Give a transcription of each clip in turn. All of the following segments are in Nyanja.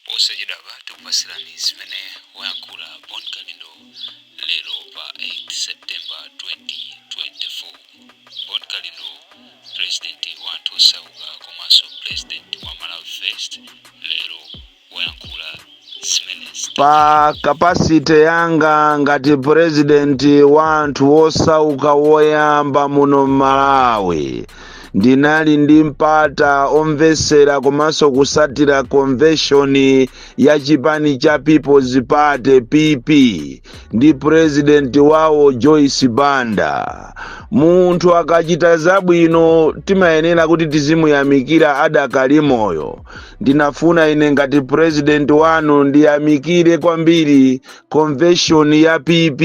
Posachedwapa tikupatsirani zimene wayankhula Bon Kalindo lero pa 8 September 2024. Bon Kalindo, president wa anthu osauka komanso president wa Malawi First, lero wayankhula zimenezi. Pa capacity yanga ngati president wa anthu osauka woyamba muno Malawi, ndinali ndi mpata omvesera komanso kusatira convention ya chipani cha People's Party, PP, ndi president wawo Joyce Banda. Munthu akachita zabwino timayenera kuti tizimuyamikira adakali moyo. Ndinafuna ine ngati president wanu ndiyamikire kwambiri convention ya PP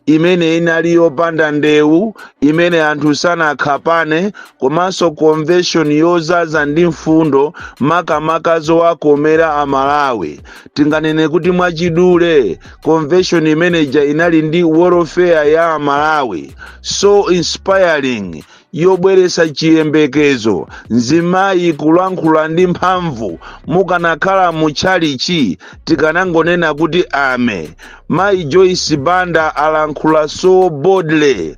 imene inali yopanda ndewu, imene anthu sanakhapane, komanso convention yozaza ndi mfundo, makamaka zowakomera Amalawi. Tinganene kuti mwachidule convention imeneja inali ndi welfare ya Amalawi, so inspiring, yobweretsa chiyembekezo. Mzimayi kulankhula ndi mphamvu, mukanakhala mu tchalichi tikanangonena kuti ame. Mayi Joyce Banda alankhula so boldly.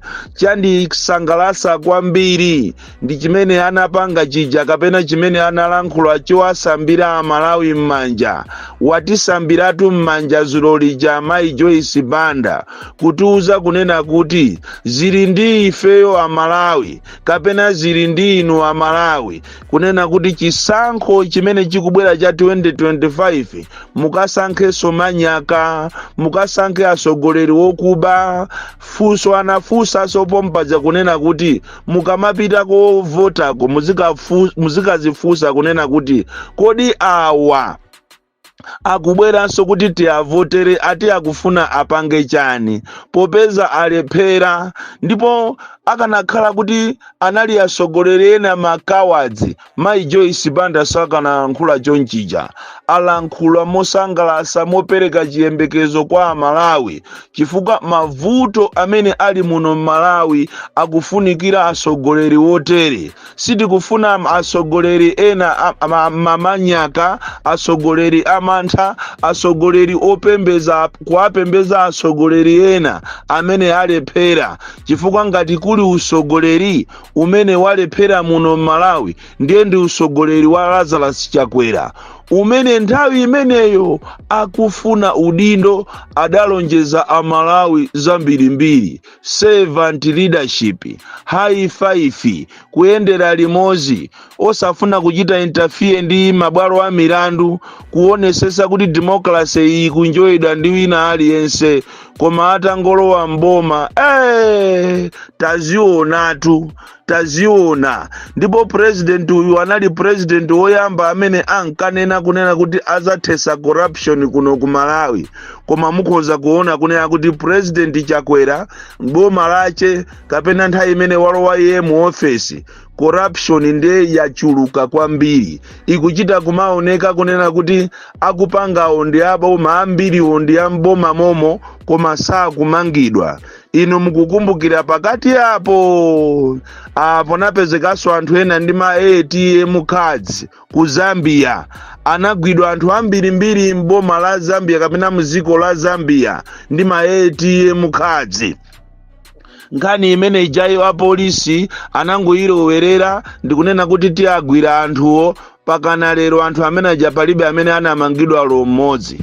Chandisangalatsa kwambiri ndi chimene anapanga chija kapena chimene analankhula chowasambira Amalawi m'manja. Watisambiratu m'manja zulo lija mayi Joyce Banda, kutiuza kunena kuti zili ndi ifeyo Amalawi, kapena zili ndi inu Amalawi, kunena kuti chisankho chimene chikubwera cha 2025 mukasankhenso manyaka, mukasankhe atsogoleri wokuba. Funso anafunsanso pompaja kunena kuti mukamapita kovotako muzikazifunsa kunena kuti kodi awa akubweranso kuti tiavotere ati akufuna apange chani, popeza alephera? Ndipo akanakhala kuti anali atsogoleri ena makawadzi, mayi Joyce Banda sakanalankhula chonchija. Alankhula mosangalasa, mopereka chiyembekezo kwa Amalawi, chifukwa mavuto amene ali muno m'Malawi akufunikira atsogoleri wotere. Sitikufuna atsogoleri ena mamanyaka, atsogoleri amantha, atsogoleri opembeza, kuwapembeza atsogoleri ena amene alephera, chifukwa ngati kuli usogoleri umene walephera muno m'Malawi, ndiye ndi usogoleri wa Lazarus Chakwera, umene nthawi imeneyo akufuna udindo adalonjeza Amalawi zambirimbiri: servant leadership, high five, kuyendera limodzi, osafuna kuchita interfere ndi mabwalo a milandu, kuonesesa kuti democracy iyi kunjoyedwa ndi wina aliyense. Koma atangolowa mboma, tazionatu, taziona. Ndipo president uyu anali president woyamba amene ankanena kunena kuti azathesa corruption kuno ku Malawi. Koma mukhoza kuona kunena kuti President Chakwera, boma lache kapena nthawi imene walowa iye mu ofesi, corruption ndiye yachuluka kwambiri. Ikuchita kumaoneka kunena kuti akupangawo ndi aboma, ambiriwo ndi amboma momo, koma sakumangidwa. Inu mukukumbukira pakati apo apo napezekanso anthu ena ndi ma ATM cards ku Zambia. Anagwidwa anthu ambirimbiri mboma la Zambia kapena mdziko la Zambia ndi ma ATM cards. Nkhani imene ijayo apolisi anangoyilowerera ndikunena kuti tiyagwira anthuwo. Pakana lero anthu amene aja palibe amene anamangidwa lo mmodzi.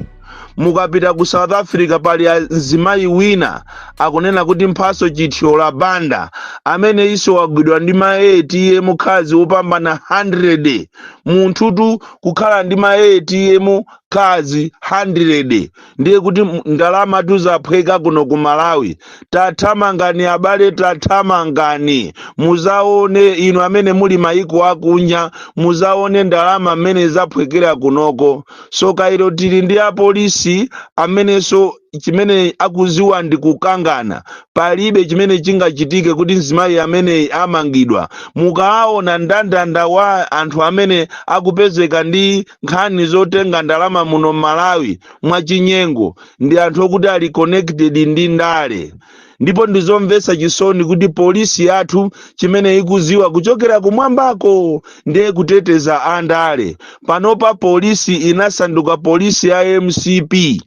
Mukapita ku South Africa, pali mzimayi wina akunena kuti Mphaso Chithyola Banda, amene iso wagwidwa ndi ma ATM cards wopambana 100. Munthutu kukhala ndi ma ATM cards 100, ndiye kuti ndalama tuzaphweka kuno ku Malawi. Tathamangani abale, tathamangani muzaone. Inu amene muli maiko akunja, muzaone ndalama mmene zaphwekera kunoko. So kairo tili ndi apolisi amenenso chimene akuziwa ndi kukangana. Palibe chimene chingachitike kuti mzimayi ameneyi amangidwa. Mukaona ndandanda wa anthu amene akupezeka ndi nkhani zotenga ndalama muno Malawi mwachinyengo, ndi anthu okuti ali connected ndi ndale. Ndipo ndizomvetsa chisoni kuti polisi yathu chimene ikuziwa kuchokera kumwambako ndiye kuteteza andale. Panopa polisi inasanduka polisi ya MCP.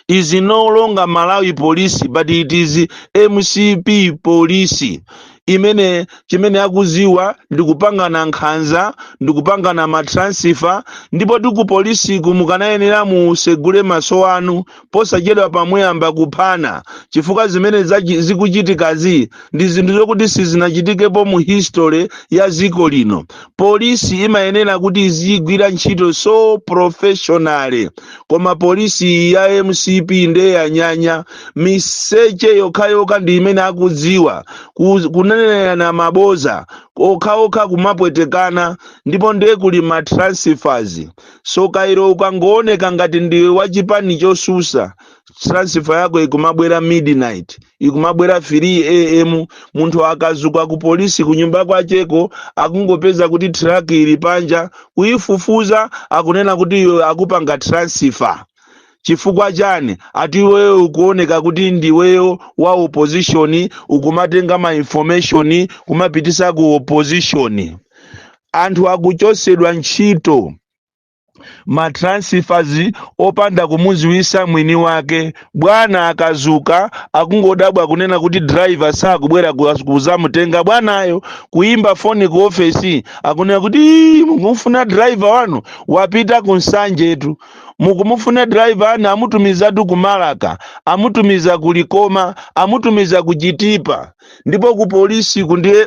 Is no longer Malawi Police, but it is MCP police, imene chimene akuziwa ndikupangana nkhanza, ndikupangana ma transfer. Ndipo tiku polisiku mukanayenera musegule maso anu. Posachedwa pamuyamba kuphana, chifukwa zimene zikuchitikazi ndi zinthu zokuti sizinachitikepo mu history ya dziko lino. Polisi imayenera kuti izigwira ntchito so professionally, koma polisi ya MCP ndiye yanyanya. Miseche yokhayokha ndi imene akudziwa, kunenerana maboza okhaokha, kumapwetekana. Ndipo ndiye kuli ma transfers. So kairo ukangooneka ngati ndiwe wachipani chosusa, transfer yako ikumabwera midnight, ikumabwera 3 a.m. Munthu akazuka ku polisi kunyumba kwacheko, akungopeza kuti truck ili panja. Kuifufuza, akunena kuti iwe akupanga transfer. Chifukwa chani? Ati iweyo ukuoneka kuti ndiweyo wa opposition, ukumatenga ma information kumapitisa ku opposition. Anthu akuchosedwa ntchito, ma transfers opanda kumuziwisa mwini wake. Bwana akazuka, akungodabwa kunena kuti driver sakubwera kuzamutenga bwanayo. Kuimba foni ku ofesi, akunena kuti, "Ii, mukumufuna driver wanu wapita ku Nsanjetu. Mukumufuna driver anu amutumizatu ku Malaka, amutumiza ku Likoma, amutumiza ku Chitipa." Ndipo ku polisi kundiye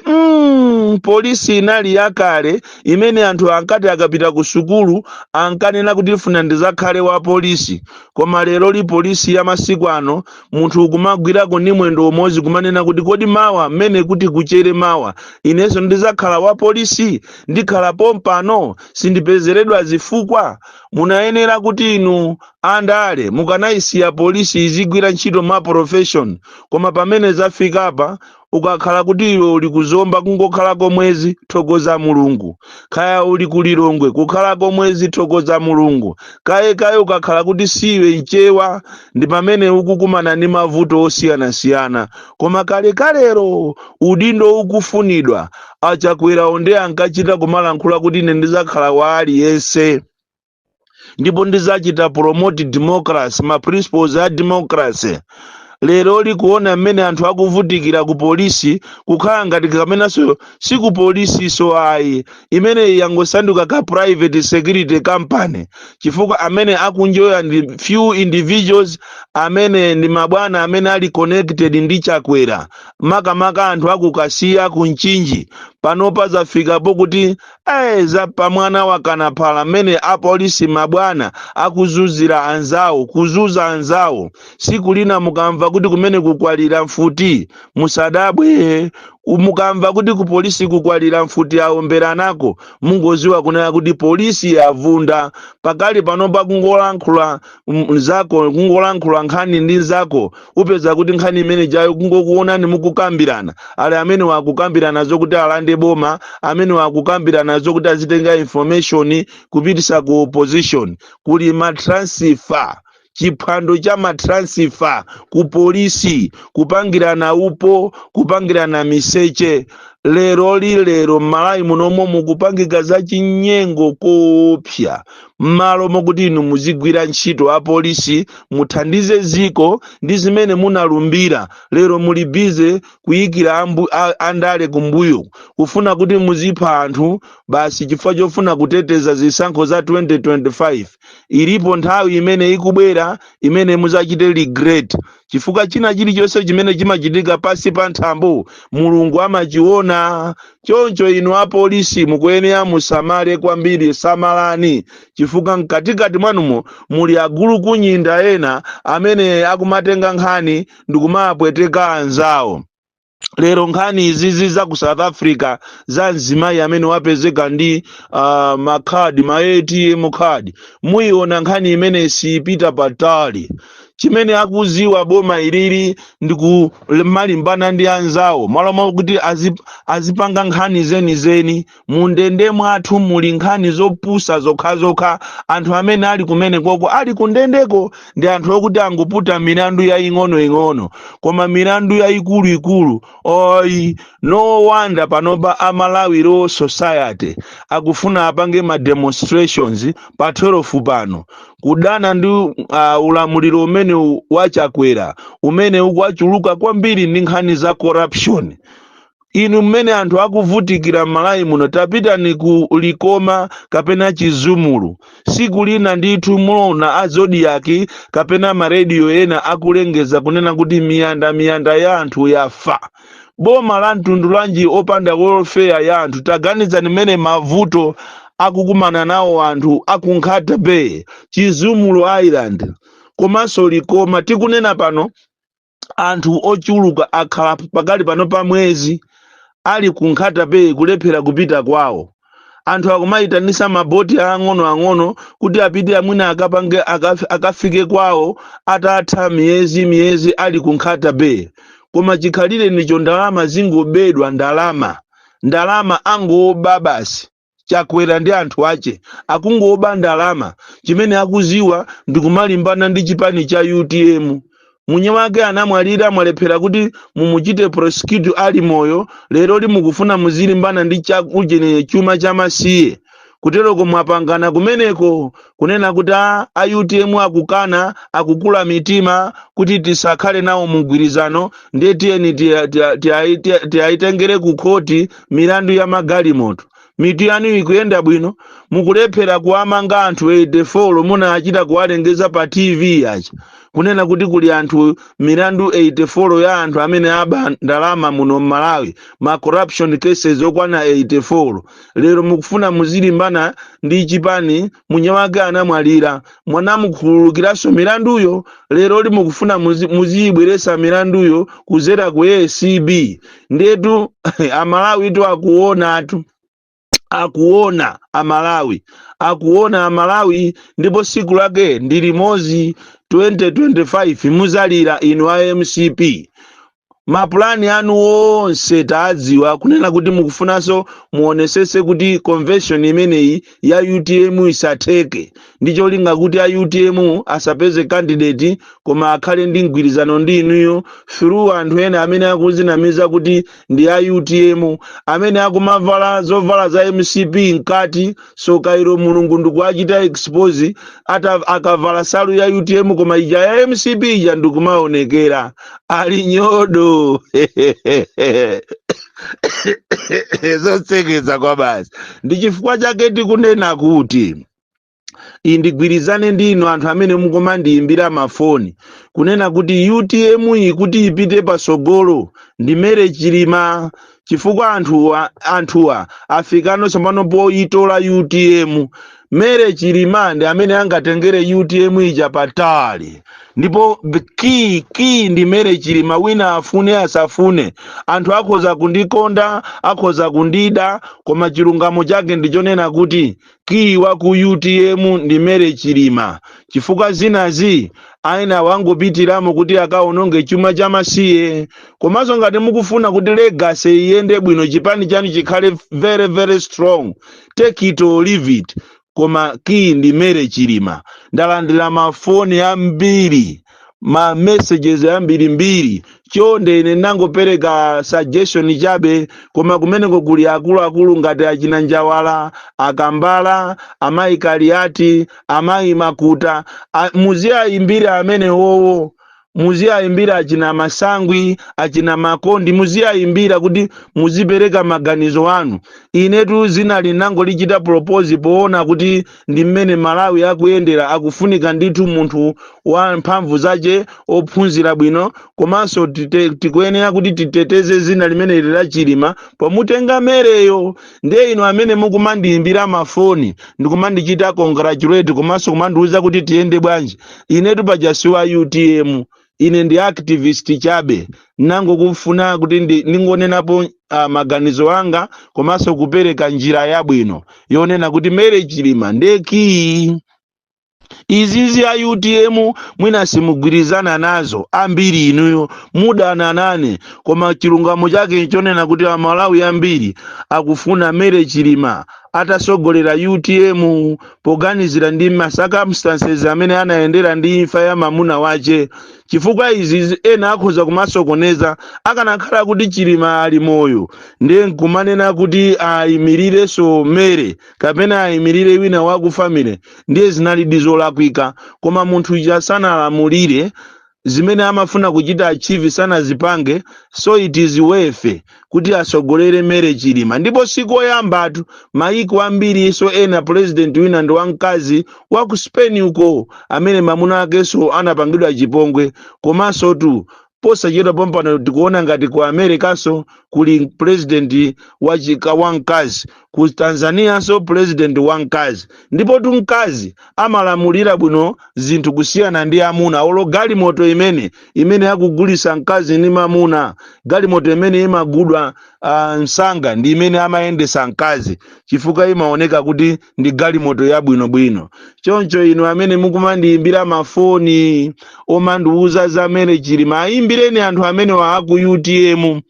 polisi inali yakale imene anthu ankati akapita ku sukulu ankanena kuti, "Funa ndizakhale wa polisi." Koma lero li polisi ya masiku ano, munthu ukumagwirako ndi mwendo umodzi, kumanena kuti, "Kodi mawa mmene kuti kuchere mawa inenso ndizakhala wa polisi? Ndikhala pompano, sindipezeredwa zifukwa?" Munayenera kuti inu andale mukanayisiya polisi izigwira ntchito mwa profession. Koma pamene zafikapa, ukakhala kuti iwe uli kuzomba, kungokhalako mwezi, thokoza Mulungu. Kaya uli kulilongwe, kukhalako mwezi, thokoza Mulungu. Kaye kaye ukakhala kuti siwe mchewa, ndi pamene ukukumana ndi mavuto osiyanasiyana. Koma kalekalero udindo ukufunidwa, Achakwerawo ndi ankachita kumalankhula kuti, "Ine ndizakhala wa aliyense ndipo ndizachita promote democracy, ma principles a democracy." Lero likuona mmene anthu akuvutikira ku polisi, kukhala ngati kamenanso si ku polisiso ayi, imene yangosanduka ka private security company, chifukwa amene akunjoya ndi few individuals amene ndi mabwana amene ali connected ndi Chakwera, makamaka anthu akukasiya ku Mchinji. Panopa zafikapo kuti za pamwana wakanaphala, mmene apolisi mabwana akuzunzira anzawo, kuzuza anzawo. Siku lina mukamva kuti kumene kukwalira mfuti, musadabwe. Mukamva kuti ku polisi kukwalira mfuti, aomberanako, mungoziwa kunena kuti polisi yavunda. Pakali panopa kungolankhula mzako, kungolankhula nkhani ndi nzako, upeza kuti nkhani imene jayo kungokuonani mukukambirana, ali amene wakukambirana zokuti alande boma, amene wakukambirana zokuti azitenga information kupitisa ku opposition. Kuli ma transfer, chiphwando cha ma transfer ku polisi, kupangirana upo, kupangirana miseche. Lero lilero m'Malawi munomo mukupangika za chinyengo koopsa. M'malo mokuti inu muzigwira ntchito apolisi, muthandize ziko ndi zimene munalumbira, lero muli busy kuyikira andale kumbuyo, kufuna kuti muzipha anthu basi chifukwa chofuna kuteteza zisankho za 2025. Ilipo nthawi imene ikubwera imene muzachite regret, chifukwa china chilichonse chimene chimachitika pasi pa nthambo Mulungu amachiona. Choncho inu apolisi mukuyenera musamale kwambiri. Samalani, chifukwa mkatikati mwanumo muli agulu kunyinda ena amene akumatenga nkhani ndikumapweteka anzawo. Lero nkhani izizi za ku South Africa za mzimayi amene wapezeka ndi makhadi, ma ATM card, muyiona nkhani imene siyipita patali. Chimene akuziwa boma ilili ndi kumalimbana ndi anzawo, malo mwakuti azipanga nkhani zenizeni. Mundende mwathu muli nkhani zopusa zokhazokha. Anthu amene ali kumene koko, ali kundendeko, ndi anthu okuti angoputa milandu yaying'onoing'ono, koma milandu yayikuluikulu oyi. No wonder panopa a Malawi Law Society akufuna apange ma demonstrations pa 12 pano, kudana ndi ulamuliro umene waChakwera, umene ukuachuluka kwambiri ndi nkhani za corruption. Inu, mmene anthu akuvutikira m'Malawi muno, tapitani ku Likoma kapena Chizumulu siku lina ndithu, muona a Zodiak kapena marediyo ena akulengeza kunena kuti miyanda miyanda ya anthu yafa. Boma la mtundu lanji opanda welfare ya anthu? Taganizani mmene mavuto akukumana nawo anthu aku Nkhata Bay, Chizumulu Island komanso Likoma. Tikunena pano, anthu ochuluka akhala pakali pano pa mwezi ali ku Nkhata Bay, kulephera kupita kwawo. Anthu akumayitanisa maboti ang'onoang'ono kuti apite amwina akapange akafike kwawo atatha miyezi miyezi ali ku Nkhata Bay. Koma chikhalire nicho ndalama zingobedwa, ndalama, ndalama angoba basi. Chakwera ndi anthu ache akungoba ndalama. Chimene akuziwa ndi kumalimbana ndi chipani cha UTM. Munye wake anamwalira, mwalephera kuti mumuchite prosecute ali moyo. Lero limukufuna muzilimbana ndi chakujene chuma cha masiye. Kuteroko mwapangana kumeneko kunena kuti a UTM akukana, akukula mitima kuti tisakhale nawo mugwirizano, ndiye tiyeni tiyayitengere ku khoti milandu ya magalimoto. Mitu yanu ikuyenda bwino? Mukulephera kuwamanga anthu 84 munachita kuwalengeza pa TV yacha, kunena kuti kuli anthu milandu 84 ya anthu amene aba ndalama muno m'Malawi, ma corruption cases okwana 84. Lero mukufuna muzilimbana ndi chipani. Munye wake anamwalira, mwanamukhululukiranso milanduyo. Lero limukufuna muziyibweresa milanduyo kuzera ku ACB. Ndetu Amalawi tu akuonatu, akuona Amalawi, akuona Amalawi. Ndipo siku lake ndi limodzi, 2025 muzalira inu a MCP. Mapulani anu onse taadziwa, kunena kuti mukufunanso muonesese kuti convention imeneyi ya UTM isatheke, ndi cholinga kuti a UTM asapeze candidate, koma akhale ndi mgwirizano ndi inuyo through anthu ena amene akuzinamiza kuti ndi a UTM, amene akumavala zovala za MCP mkati. So kairo Mulungu ndikuachita expose ata akavala salu ya UTM, koma ija ya MCP ija ndikumaonekera ali nyodo. Zotsekeza kwa basi. Ndi chifukwa chake tikunena kuti indigwirizane ndi inu anthu amene mukumandiyimbira mafoni, kunena kuti UTM iyi kuti ipite pasogolo ndi Mary Chilima, chifukwa anthuwa afikano tsopano poyitola UTM. Mary Chilima ndi amene angatengere UTM ija patali, ndipo key ndi Mary Chilima. Wina afune asafune, anthu akhoza kundikonda, akhoza kundida, koma chilungamo chake ndichonena kuti key wa ku UTM ndi Mary Chilima, chifukwa zinazi aina wangopitiramo kuti akaononge chuma cha masiye. Komanso ngati mukufuna kuti legacy iyende bwino, chipani chanu chikhale very very strong, take it or leave it, koma key ndi Mary Chilima. Ndalandira mafoni ambiri, ma messages ambirimbiri. Chonde, ine nangopereka suggestion chabe, koma kumeneko kuli akuluakulu ngati achina Njawala, Akambala, amayi Kaliati, amayi Makuta, muziyayimbira amene wowo, muziyayimbira achina Masangwi, achina Makondi, muziyayimbira kuti muzipereka maganizo anu. Inetu zina linangolichita propose poona kuti ndi mmene Malawi akuyendera, akufunika ndithu munthu wa mphamvu zace, ophunzira bwino, komanso tikuyenera kuti titeteze zina limene la Chilima pomutenga Maryyo. Ndiye inu amene mukumandiyimbira mafoni ndikumandichita congratulate komanso kumandiuza kuti tiyende bwanji, inetu paja si wa UTM, ine ndi activist chabe. Nangokufuna kuti ndingonenapo maganizo anga komanso kupereka njira yabwino yonena kuti Mary Chilima ndiye key. Izizi a UTM mwina simugwirizana nazo, ambiri inuyo mudana nane, koma chilungamo chake nchonena kuti Amalawi ambiri akufuna Mary Chilima atasogolera UTM, poganizira ndi ma circumstances amene anayendera ndi imfa ya mamuna wache, chifukwa izi ena akhoza kumasokoneza. Akanakhala kuti Chilima ali moyo, ndiye nkumanena kuti ayimirirenso Mary kapena ayimirire wina waku family, ndiye zinalidi zolakwika. Koma munthu uja sanalamulire, zimene amafuna kuchita achieve sanazipange, so it is worth kuti asogolere Mary Chilima. Ndipo sikoyambatu, maiko ambiri so ena president wina ndi wamkazi wa ku Spain uko, amene mamuna akenso anapangidwa chipongwe. Komanso tu posachedwa pompano tikuona ngati ku Americanso kuli president wachika wamkazi, ku Tanzanianso president wamkazi. Ndipo tu mkazi amalamulira bwino zinthu kusiyana ndi amuna. Olo galimoto imene akugulisa mkazi ndi mamuna, galimoto imene imagudwa msanga ndi imene amayendesa mkazi, chifukwa imaoneka kuti ndi galimoto yabwinobwino. Choncho inu amene mukumandiyimbira mafoni omandiuza za Mary Chilima, ayimbireni anthu amene aku UTM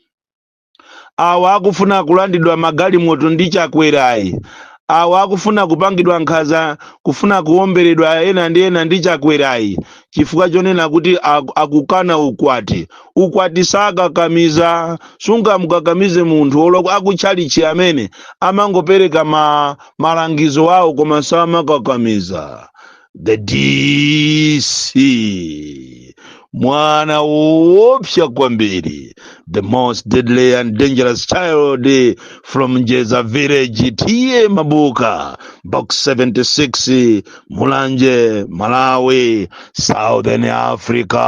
awa akufuna kulandidwa magalimoto ndi Chakwerayi, awa akufuna kupangidwa nkhanza, kufuna kuwomberedwa ena ndi ena ndi Chakwerayi, chifukwa chonena kuti akukana ukwati. Ukwati sakakamiza, sungamukakamize munthu. Olo akutchalichi amene amangopereka malangizo awo, koma samakakamiza. The DC, mwana woopsa kwambiri, the most deadly and dangerous child from Njeza village, T/A Mabuka, Box 76, Mulanje, Malawi, Southern Africa.